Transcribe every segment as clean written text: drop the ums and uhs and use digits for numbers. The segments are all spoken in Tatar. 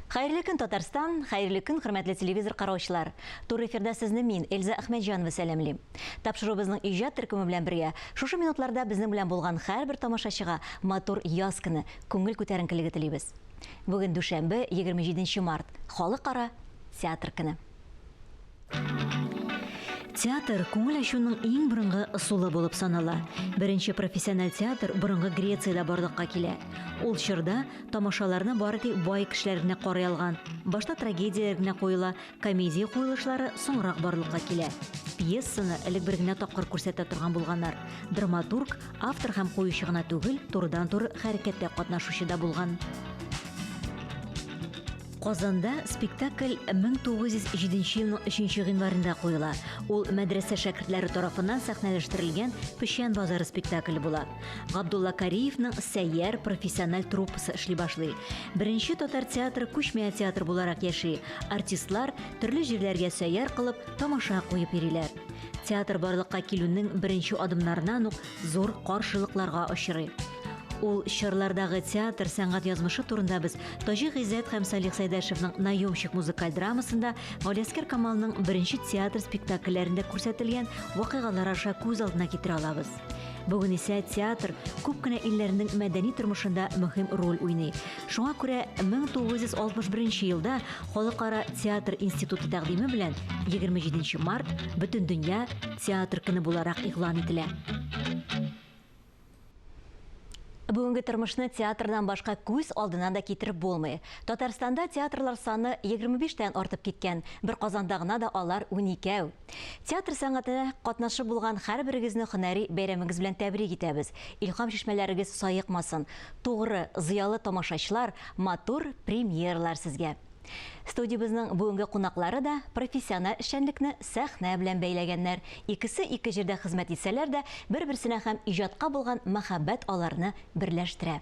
Хәерле көн, Татарстан! Хәерле көн, хөрмәтле телевизор караучылар! Туры эфирда сезне мин, Эльза Әхмәтҗанова сәламлим. Тапшыруыбызның иҗат төркеме белән бергә шушы минутларда безнең белән булган һәрбер тамашачыга матур яз көне, күңел күтәренкелеге телибез. Бүген дүшәмбе, 27 март, Халыкара театр көне. Театр күңел ачуның иң борынгы ысулы булып санала. Беренче профессиональ театр борынгы Грециядә барлыкка килә. Ул чорда тамашаларны бары тик бай кешеләр генә карый алган. Башта трагедияләр генә куела, комедия куелышлары соңрак барлыкка килә. Пьесаны элек бер генә тапкыр күрсәтә торган булганнар. Драматург, автор һәм куючы гына түгел, турыдан-туры хәрәкәттә катнашучы да булган. Казанда спектакль 1907 елның 3 гыйнварында куела. Ул мәдрәсә шәкертләре тарафыннан сәхнәләштерелгән Печән базары спектакле була. Габдулла Кариевның Сәйяр профессиональ труппасы эшли башлый. Беренче татар театры күчмә театр буларак яши. Артистлар төрле җирләргә сәйяр кылып, тамаша куеп йөриләр. Театр барлыкка килүнең беренче адымнарыннан ук зур каршылыкларга очрый. Ул чорлардагы театр сәнгать язмышы турында без Таҗи Гыйззәт һәм Салих Сәйдәшевның Наемщик музыкаль драмасында, Галиәсгар Камалның беренче театр спектакльләрендә күрсәтелгән вакыйгалар аша күз алдына китерә алабыз. Бүген исә театр күп кенә илләрнең мәдәни тормышында мөһим роль уйный. Шуңа күрә 1961 елда Халыкара театр институты тәкъдиме белән 27 март Бөтендөнья театр көне буларак игълан ителә. Бүгенге тормышны театрдан башка күз алдына да китереп булмый. Татарстанда театрлар саны 25 тән артып киткән, бер Казанда гына да алар уникәү. Театр сәнгатенә катнашы булган һәрберегезне һөнәри бәйрәмегез белән тәбрик итәбез. Илһам чишмәләрегез саекмасын. Тугры, зыялы тамашачылар, матур премьералар сезгә! Студиябезнең бүгенге кунаклары да профессиональ эшчәнлекне сәхнә белән бәйләгәннәр. Икесе ике җирдә хезмәт итсәләр дә, бер-берсенә һәм иҗатка булган мәхәббәт аларны берләштерә.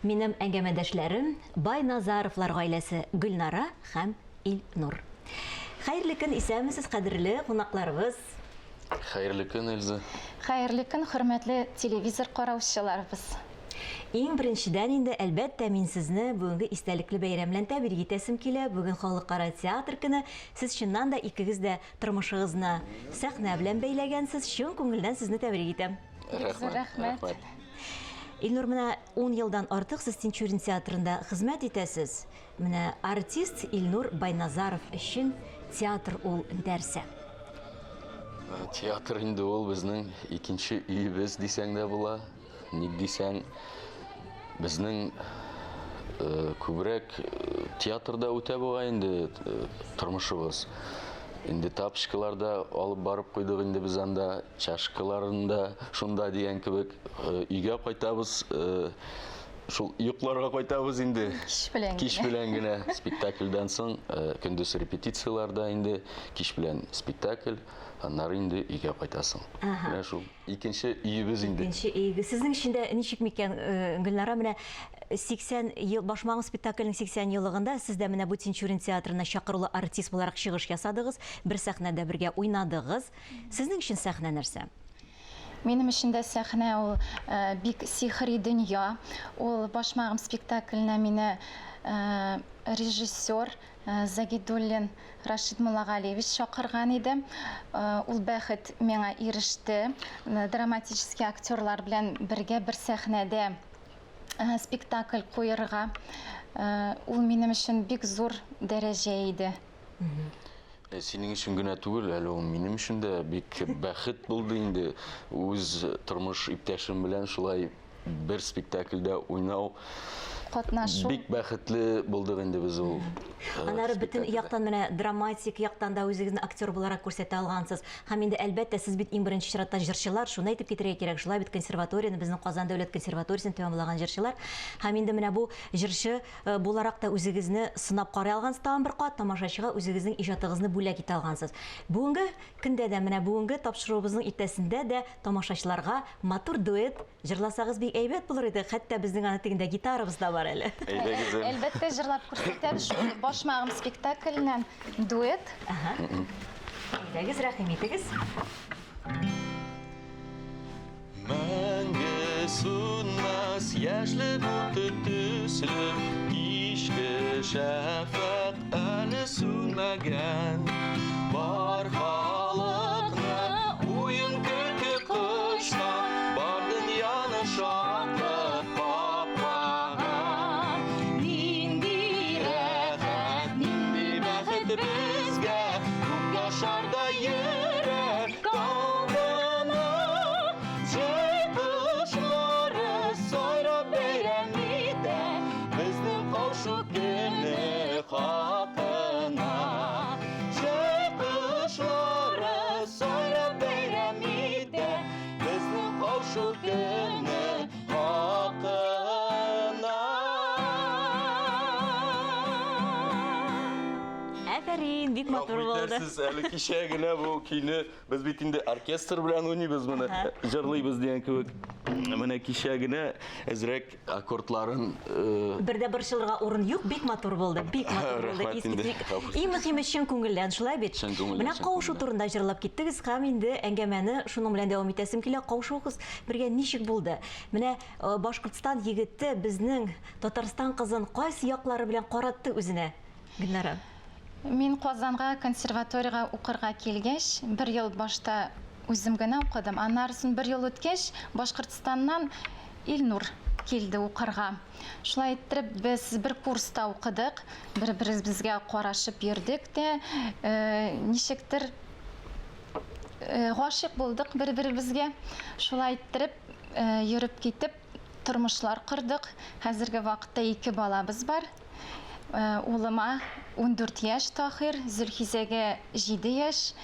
Минем әңгәмәдәшләрем, Байназаровлар гаиләсе Гөлнара һәм Илнур. Хәерле көн, исәнмесез, кадерле кунакларыбыз! Хәерле көн, Эльза! Хәерле көн, хөрмәтле телевизор караучыларыбыз! Иң беренчедән инде, әлбәттә, мин сезне бүгенге истәлекле бәйрәм белән тәбрик итәсем килә. Бүген Халыкара театр көне. Сез чыннан да икегез дә тормышыгызны сәхнә белән бәйләгәнсез. Чын күңелдән сезне тәбрик итәм. Бик зур рәхмәт. Илнур, менә ун елдан артык сез Тинчурин театрында хезмәт итәсез. Менә артист Илнур Байназаров өчен театр ул нәрсә? Театр инде ул безнең икенче өебез дисәң дә була. Ник дисәң, безнең э, күбрәк э, театрда үтә бугай инде э, тормышыбыз. Инде тапочкалар да алып барып куйдык инде без анда, чашкаларын да шунда дигән кебек. Өйгә кайтабыз, шул йокларга кайтабыз инде. Кич белән Кич белән генә спектакльдән соң, көндез репетицияләрдә инде, кич белән спектакль, аннары инде өйгә кайтасың. Менә шул. Икенче өебез инде. Икенче өегез. Сезнең өчен дә ничек микән, э, Гөлнара, менә 80 ел Башмагым спектакленең 80 еллыгында сез дә менә бу Тинчурин театрына чакырулы артист буларак чыгыш ясадыгыз, бер сәхнәдә бергә уйнадыгыз. Сезнең өчен сәхнә нәрсә? Минем өчен дә сәхнә ул э, бик сихри дөнья. Ул Башмагым спектакленә мине э, режиссер Загидуллин Рашид Муллагалиевич чакырган иде. Ул бәхет миңа иреште. Драматический актерлар белән бергә бер сәхнәдә спектакль куерга. Ул минем өчен бик зур дәрәҗә иде. Синең өчен генә түгел, әле ул минем өчен дә бик бәхет булды инде. Үз тормыш иптәшем белән шулай бер спектакльдә уйнау катнашу бик бәхетле булдык инде без ул. Э, Аннары бөтен яктан менә драматик яктан да үзегезне актер буларак күрсәтә алгансыз. Һәм инде әлбәттә сез бит иң беренче чиратта җырчылар, шуны әйтеп китәргә кирәк. Шулай бит консерваторияне, безнең Казан дәүләт консерваториясен тәмамлаган җырчылар. Һәм инде менә бу җырчы э, буларак та үзегезне сынап карый алгансыз тагын бер кат тамашачыга үзегезнең иҗатыгызны бүләк итә алгансыз. Бүгенге көндә дә менә бүгенге тапшыруыбызның иртәсендә дә тамашачыларга матур дуэт җырласагыз бик әйбәт булыр иде. Хәтта безнең аны тегендә гитарабыз да бар әле. Әйдәгез. Әлбәттә, җырлап күрсәтәбез. Шул Башмагым спектакленнән дуэт. Әйдәгез, рәхим итегез. Мәңге сүнмәс яшьлек уты төсле кичке. Шәфәкъ әле сүнмәгән. Бар халыкны уен-көлке кочкан, бар дөньяны шатлык каплаган. Нинди рәхәт, нинди бәхет безгә, күк яшарда йөрәк талпына. Җәй кошлары сайрап бәйрәм итә, безнең каушу көне хакына. Җәй кошлары сайрап бәйрәм итә, безнең каушу көне хакына. Афәрин, бик матур булды. Сез әле кичә генә бу көйне без бит инде оркестр белән уйныйбыз моны, җырлыйбыз дигән кебек. Менә кичә генә әзрәк аккордларын э, Бер дә борчылырга урын юк, бик матур булды, бик матур булды. Рәхмәт инде. Иң мөһиме чын күңелдән, шулай бит? Чын күңелдән, Менә чын кавышу күңелдән. турында җырлап киттегез һәм инде әңгәмәне шуның белән дәвам итәсем килә. Кавышуыгыз бергә ничек булды? Менә э, Башкортстан егете безнең Татарстан кызын кайсы яклары белән каратты үзенә? Гөлнара. Мин Казанга консерваториягә укырга килгәч, бер ел башта үзем генә укыдым. Аннарысын бер ел үткәч, Башкортстаннан Илнур килде укырга. Шулай иттереп, без бер курста укыдык, бер-беребезгә карашып йөрдек тә, э, ничектер э, гашыйк булдык бер-беребезгә. Шулай иттереп, э, йөреп китеп, тормышлар кордык. Хәзерге вакытта ике балабыз бар. Э, улыма 14 яшь Таһир, Зөлхизәгә 7 яшь.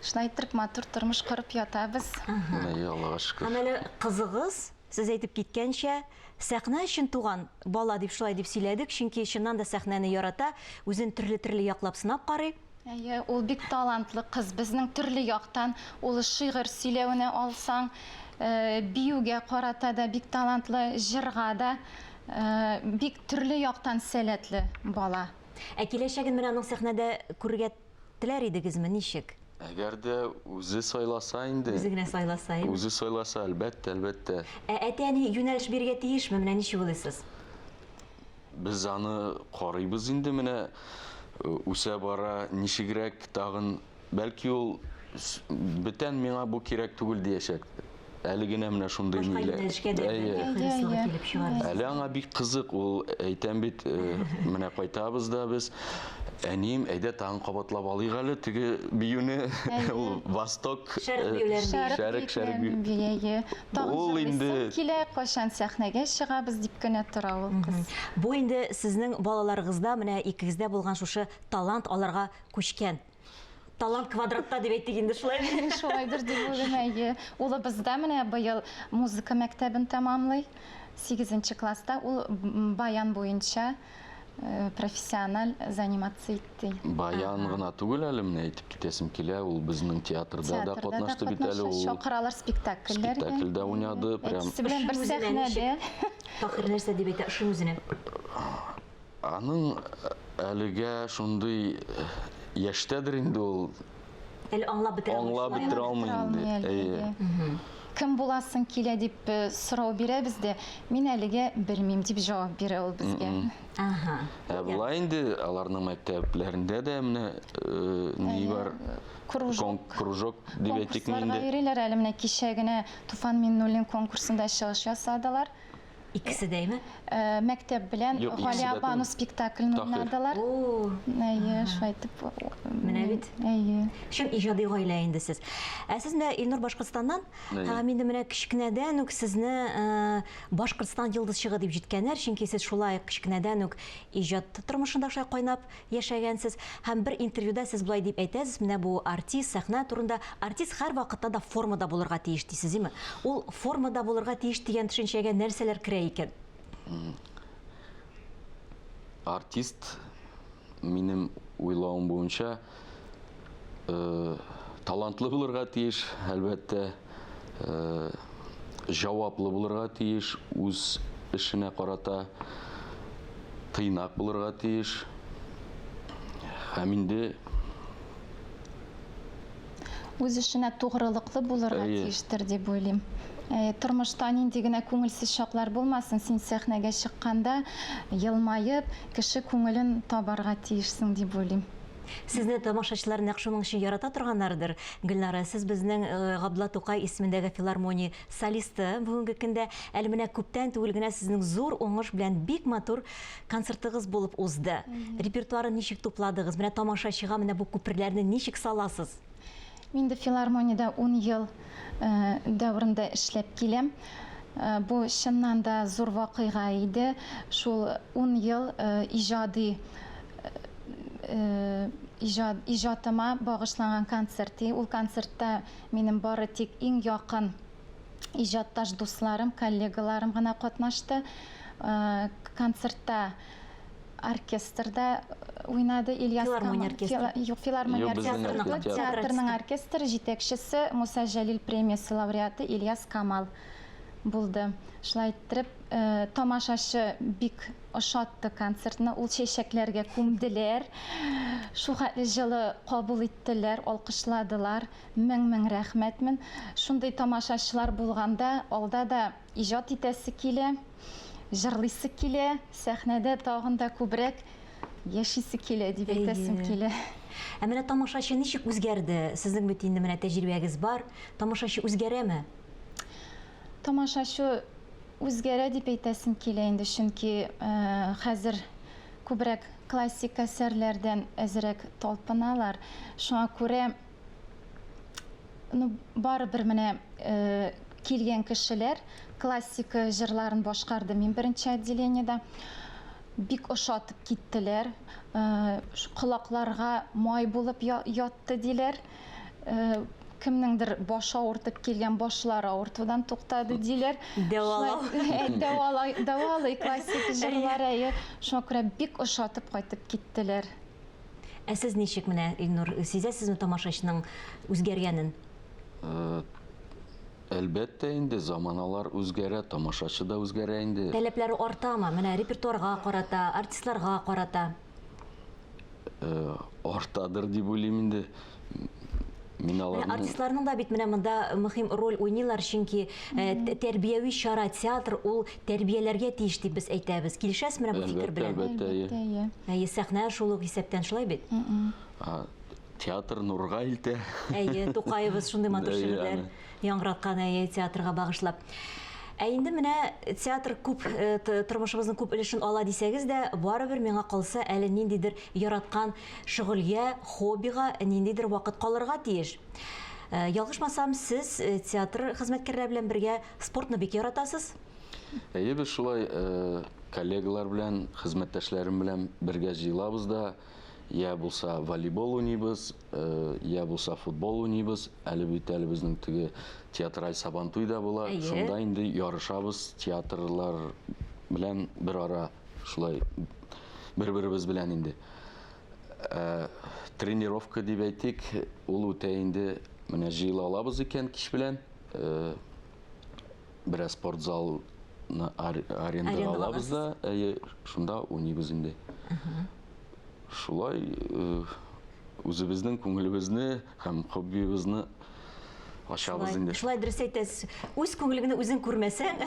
Шулай иттереп матур тормыш корып ятабыз. Әйе, Аллага шөкер. Һәм әле кызыгыз, сез әйтеп киткәнчә, сәхнә өчен туган бала дип шулай дип сөйләдек, чөнки чыннан да сәхнәне ярата, үзен төрле-төрле яклап сынап карый. Әйе, ул бик талантлы кыз. Безнең төрле яктан ул шигырь сөйләвенә алсаң, э, биюгә карата да бик талантлы, җырга да э, бик төрле яктан сәләтле бала. Ә киләчәген менә аның сәхнәдә күрергә теләр идегезме, ничек? Әгәр дә үзе сайласа инде. Үзе генә сайласа инде. Үзе сайласа, әлбәттә, әлбәттә. Ә әти-әни юнәлеш бирергә тиешме? Менә ничек уйлыйсыз? Без аны карыйбыз инде менә үсә бара, ничегрәк тагын, бәлки ул бүтән миңа бу кирәк түгел диячәк. Әле генә менә шундый Башка ниләр. юнәлешкә дә Әйе. хирыслыгы килеп чыгар. Әле аңа бик кызык, ул әйтәм бит, менә кайтабыз да без, әнием, әйдә тагын кабатлап алыйк әле теге биюне, ул Восток, Шәрык биюләрен бии. Шәрык, шәрык бию. Бию. Тагын Ул инде җырлыйсым килә, кайчан сәхнәгә чыгабыз дип кенә тора ул кыз. Бу инде сезнең балаларыгызда, менә икегездә булган шушы талант аларга күчкән. Талант квадратта дип әйтик инде шулай. Шулайдыр дип уйлыйм, әйе. Улыбыз да менә быел музыка мәктәбен тәмамлый. 8 класста ул баян буенча э, профессиональ заниматься итте. Баян гына түгел әле, менә әйтеп китәсем килә, ул безнең театрда да катнашты бит әле ул. Чакыралар спектакльләргә. Спектакльдә уйнады, прям. Әтисе белән бер сәхнәдә. Таһир нәрсә дип әйтә ошый үзенә? Аның әлегә шундый яшьтәдер инде ул. Әле аңлап бетерә алмый. Аңлап бетерә алмый инде. Әйе. Кем буласың килә дип э, сорау бирәбез дә, мин әлегә белмим дип җавап бирә ул безгә. Ага. Ә болай инде аларның мәктәпләрендә дә менә э, ни бар? Кружок. Кружок дип әйтикме Конкурсларга инде? йөриләр әле менә кичә генә Туфан Миннуллин конкурсында чыгыш ясадылар. Икесе дәйме? Э, мәктәп белән Юк, икесе Галия дә Бану түгел. спектаклен Таһир. уйнадылар. О, Әйе, шулай итеп. Менә бит. Әйе. Чын иҗади гаилә инде сез. Ә сез менә Илнур Башкортстаннан, Әйе. һәм инде менә кечкенәдән үк сезне э, Башкортстан йолдызчыгы дип җиткәннәр, чөнки сез шулай кечкенәдән үк иҗат тормышында шулай кайнап яшәгәнсез. Һәм бер интервьюда сез болай дип әйтәсез, менә бу артист, сәхнә турында, артист һәрвакытта да формада булырга тиеш дисез, димме? Ул формада булырга тиеш дигән төшенчәгә нәрсәләр керә икән? Артист, минем уйлавым буенча, э, талантлы булырга тиеш, әлбәттә, э, җаваплы булырга тиеш, үз эшенә карата тыйнак булырга тиеш. Һәм инде Үз эшенә тугрылыклы булырга Әйе. тиештер дип уйлыйм. Тормышта нинди генә күңелсез чаклар булмасын, син сәхнәгә чыкканда елмаеп, кеше күңелен табарга тиешсең дип уйлыйм. Сезне тамашачылар нәкъ шуның өчен ярата торганнардыр, Гөлнара. Сез безнең Габдулла Тукай исемендәге филармония солисты бүгенге көндә. Әле менә күптән түгел генә сезнең зур уңыш белән бик матур концертыгыз булып узды. Репертуарын ничек тупладыгыз? Менә тамашачыга менә бу күперләрне ничек саласыз? Мин инде филармониядә ун ел дәверендә эшләп киләм. Бу чыннан да зур вакыйга иде. Шул ун ел иҗади иҗатыма багышланган концерт. Ул концертта минем бары тик иң якын иҗатташ дусларым, коллегаларым гына катнашты. Концертта оркестрда уйнады Ильяс Филармония оркестры. Юк, филармония оркестры. Театрның оркестры җитәкчесе Муса Җәлил премиясе лауреаты Ильяс Камал булды. Шулай иттереп, тамашачы бик ошатты концертны. Ул чәчәкләргә күмделәр. Шул хәтле җылы кабул иттеләр, алкышладылар. Мең-мең рәхмәтмен. Шундый тамашачылар булганда, алда да иҗат итәсе килә. Җырлыйсы килә, сәхнәдә тагын да күбрәк яшисе килә дип әйтәсем килә. Ә менә тамашачы ничек үзгәрде? Сезнең бит инде менә тәҗрибәгез бар. Тамашачы үзгәрәме? Тамашачы үзгәрә дип әйтәсем килә инде, чөнки хәзер күбрәк классик әсәрләрдән әзрәк талпыналар. Шуңа күрә ну, барыбер менә э, килгән кешеләр классика җырларын башкарды мин беренче отделениедә. Бик ошатып киттеләр. Э, колакларга май булып ятты диләр. Э, кемнеңдер башы авыртып килгән, башлары авыртудан туктады диләр. Дәвалау. Дәвалай, дәвалый классик җырлар, әйе. Шуңа күрә бик ошатып кайтып киттеләр. Ә сез ничек менә, Илнур, сизәсезме тамашачының үзгәргәнен? Әлбәттә инде, заманалар үзгәрә, тамашачы да үзгәрә инде. Таләпләре артамы? Менә репертуарга карата, артистларга карата? Артадыр дип уйлыйм инде. Мин аларның... Артистларның да бит менә монда мөһим роль уйныйлар, чөнки э, тәрбияви чара театр ул тәрбияләргә тиеш дип без әйтәбез. Килешәсез менә бу фикер белән? Әлбәттә, әлбәттә. Әйе, сәхнә шул ук исәптән шулай бит? Театр нурга илтә. Әйе, Тукаебыз шундый матур шигырьләр яңгыраткан, әйе, театрга багышлап. Ә инде менә театр күп э, тормышыбызның күп өлешен ала дисәгез дә, барыбер миңа калса әле ниндидер яраткан шөгыльгә, хоббига ниндидер вакыт калырга тиеш. Э, ялгышмасам, сез э, театр хезмәткәрләре белән бергә спортны бик яратасыз. Әйе, без шулай коллегалар белән, хезмәттәшләрем белән бергә җыелабыз да, я булса волейбол уйныйбыз, я булса футбол уйныйбыз. Әле бит әле безнең теге театраль сабантуй да була. Шунда инде ярышабыз театрлар белән бер ара шулай бер-беребез белән инде. Ә, тренировка дип әйтик, ул үтә инде менә җыела алабыз икән кич белән. Ә, бераз спортзалны арендага алабыз да, әйе, шунда уйныйбыз инде. Шулай үзебезнең күңелебезне һәм хоббиебезне ачабыз инде. Шулай дөрес әйтәсез. Үз күңелеңне үзең күрмәсәң,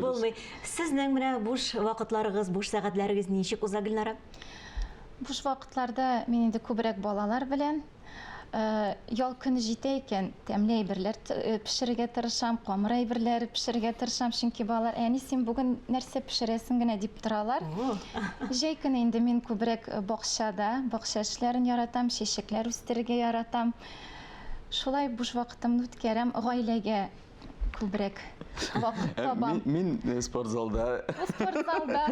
булмый. Сезнең менә буш вакытларыгыз, буш сәгатьләрегез ничек уза, Гөлнара? Буш вакытларда мин инде күбрәк балалар белән. Э, ял көне җитә икән, тәмле әйберләр э, пешерергә тырышам, камыр әйберләре пешерергә тырышам, чөнки балалар, әни, син бүген нәрсә пешерәсең генә дип торалар. Җәй көне инде мин күбрәк э, бакчада, бакча эшләрен яратам, чәчәкләр үстерергә яратам. Шулай буш вакытымны үткәрәм, гаиләгә күбрәк вакыт табам. Мин, мин спортзалда. Спортзалда.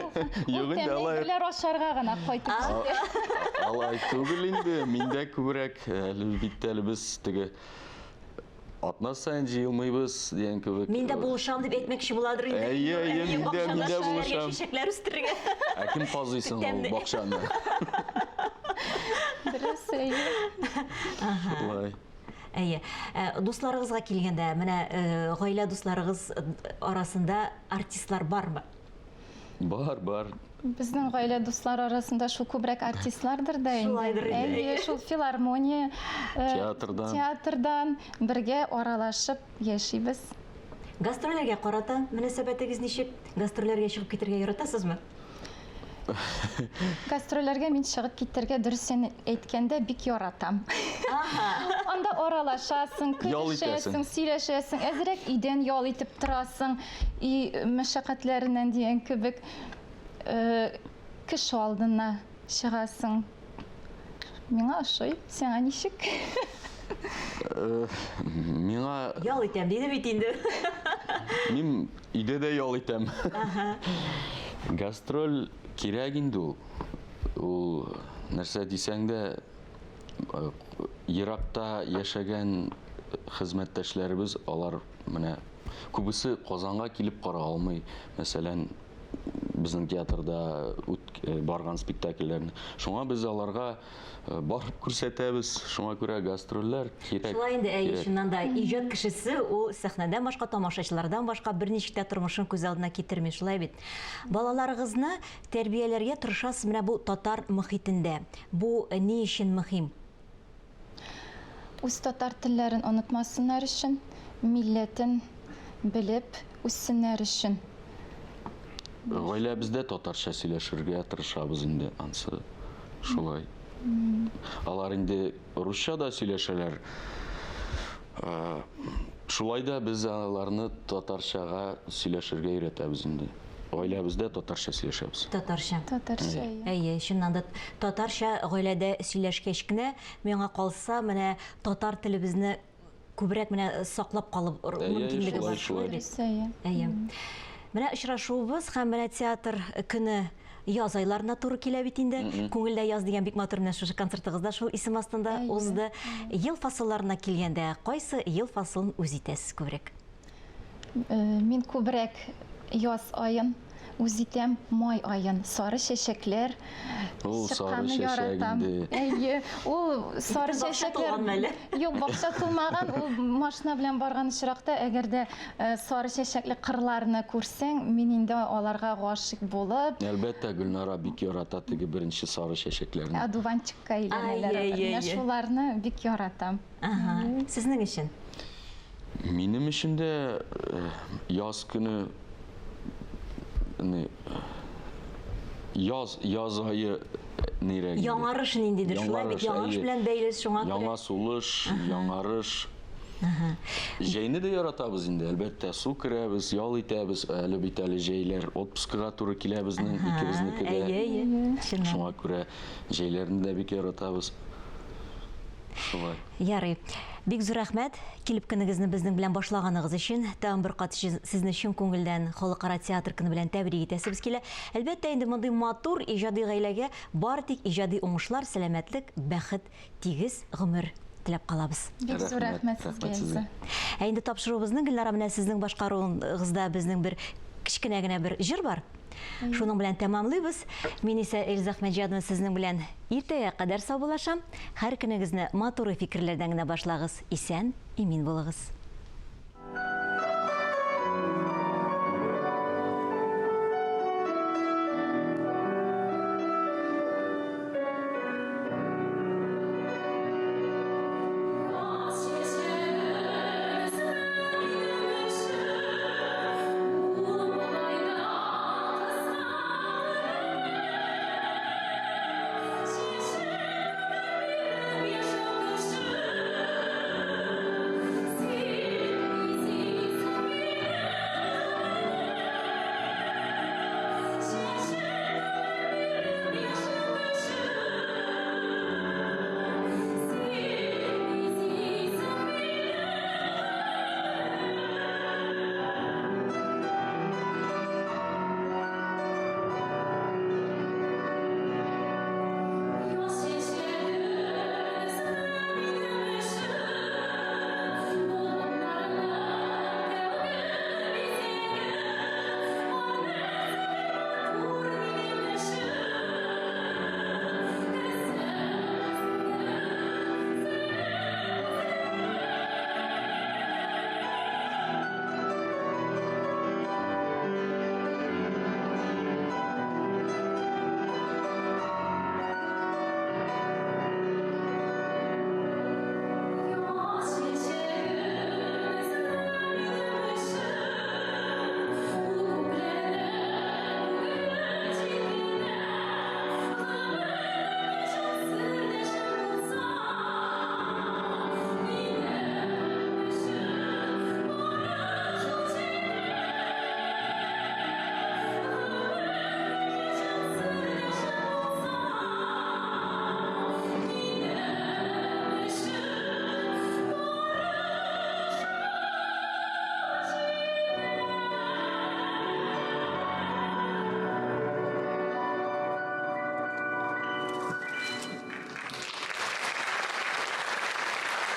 Юк инде алай. Әйберләр ашарга гына кайтып җитә. Алай түгел инде. Миндә күбрәк әле бит әле без теге атна саен җыелмыйбыз дигән кебек. Мин дә булышам дип әйтмәкче буладыр инде. Әйе, әйе, мин дә, мин дә булышам. Чәчәкләр үстерергә. Ә кем казый соң ул бакчаны? Дөрес, әйе. Шулай. Әйе. Ә, дусларыгызга килгәндә, менә э, гаилә дусларыгыз э, арасында артистлар бармы? Бар, бар. Безнең гаилә дуслар арасында шул күбрәк артистлардыр да инде. Шулайдыр инде. Әйе, шул филармония, э, Театрдан. театрдан бергә аралашып яшибез. Гастрольләргә карата мөнәсәбәтегез ничек? Гастрольләргә чыгып китергә яратасызмы? Гастрольләргә мин чыгып китергә, дөресен әйткәндә, бик яратам. Анда аралашасың, көлешәсең, сөйләшәсең, әзрәк өйдән ял итеп торасың, өй мәшәкатьләреннән дигән кебек. Э, кеше алдына чыгасың. Миңа ошый. Сиңа ничек? Э, миңа Ял итәм диде бит инде. Мин өйдә дә ял итәм. Гастроль кирәк инде ул. Ул нәрсә дисәң дә, э, еракта яшәгән хезмәттәшләребез, алар менә күбесе Казанга килеп кара алмый. Мәсәлән, безнең театрда э, барган спектакльләрне. Шуңа без аларга э, барып күрсәтәбез. Шуңа күрә гастрольләр кирәк. Шулай инде, әйе, чыннан да иҗат кешесе ул сәхнәдән башка, тамашачылардан башка берничек тә тормышын күз алдына китерми, шулай бит. Балаларыгызны тәрбияләргә тырышасыз менә бу татар мохитендә. Бу э, ни өчен мөһим? Үз татар телләрен онытмасыннар өчен, милләтен белеп үссеннәр өчен. Гаиләбездә татарча сөйләшергә тырышабыз инде, ансы шулай. Алар инде русча да сөйләшәләр. Шулай да без аларны татарчага сөйләшергә өйрәтәбез инде. Гаиләбездә татарча сөйләшәбез. Татарча. Татарча, әйе. Әйе, чыннан да татарча гаиләдә сөйләшкәч кенә, миңа калса, менә татар телебезне күбрәк менә саклап калып мөмкинлеге бар, шулай бит? Әйе. Әйе. Менә очрашуыбыз һәм менә театр көне яз айларына туры килә бит инде. Күңелдә яз дигән бик матур менә шушы концертыгыз да шул исем астында узды. Ел фасылларына килгәндә, кайсы ел фасылын үз итәсез күбрәк? Э, мин күбрәк яз аен үз итәм, май аен. Сары чәчәкләр Ул сары чәчәк инде. Әйе, ул сары чәчәкләр. Юк, бакча тулмаган, ул машина белән барган очракта, әгәр дә э, сары чәчәкле кырларны күрсәң, мин инде аларга гашыйк булып. Әлбәттә, Гөлнара бик ярата теге беренче сары чәчәкләрне. Одуванчикка әйләнәләр. Менә шуларны бик яратам. Ага. Сезнең өчен? Минем өчен дә э, яз көне не яз яз ае нирәк инде. Яңарыш ниндидер, шулай бит, яңарыш белән бәйле, шуңа күрә. Яңа сулыш, яңарыш. Җәйне дә яратабыз инде, әлбәттә, су керәбез, ял итәбез. Әле бит әле җәйләр отпускыга туры килә безнең икебезнеке дә. Әйе, әйе. Шуңа күрә җәйләрне дә бик яратабыз. Шулай. Ярый. Бик зур рәхмәт, килеп көнегезне безнең белән башлаганыгыз өчен. Тагын бер кат сезне чын күңелдән Халыкара театр көне белән тәбрик итәсебез килә. Әлбәттә инде мондый матур иҗади гаиләгә бары тик иҗади уңышлар, сәламәтлек, бәхет, тигез гомер теләп калабыз. Бик зур рәхмәт сезгә, Эльза. Ә инде тапшыруыбызны, Гөлнара, менә сезнең башкаруыгызда безнең бер кечкенә генә бер җыр бар. Шуның белән тәмамлыйбыз. Мин исә Эльза Әхмәтҗанова сезнең белән иртәгә кадәр саубуллашам. Һәр көнегезне матур фикерләрдән генә башлагыз. Исән, имин булыгыз.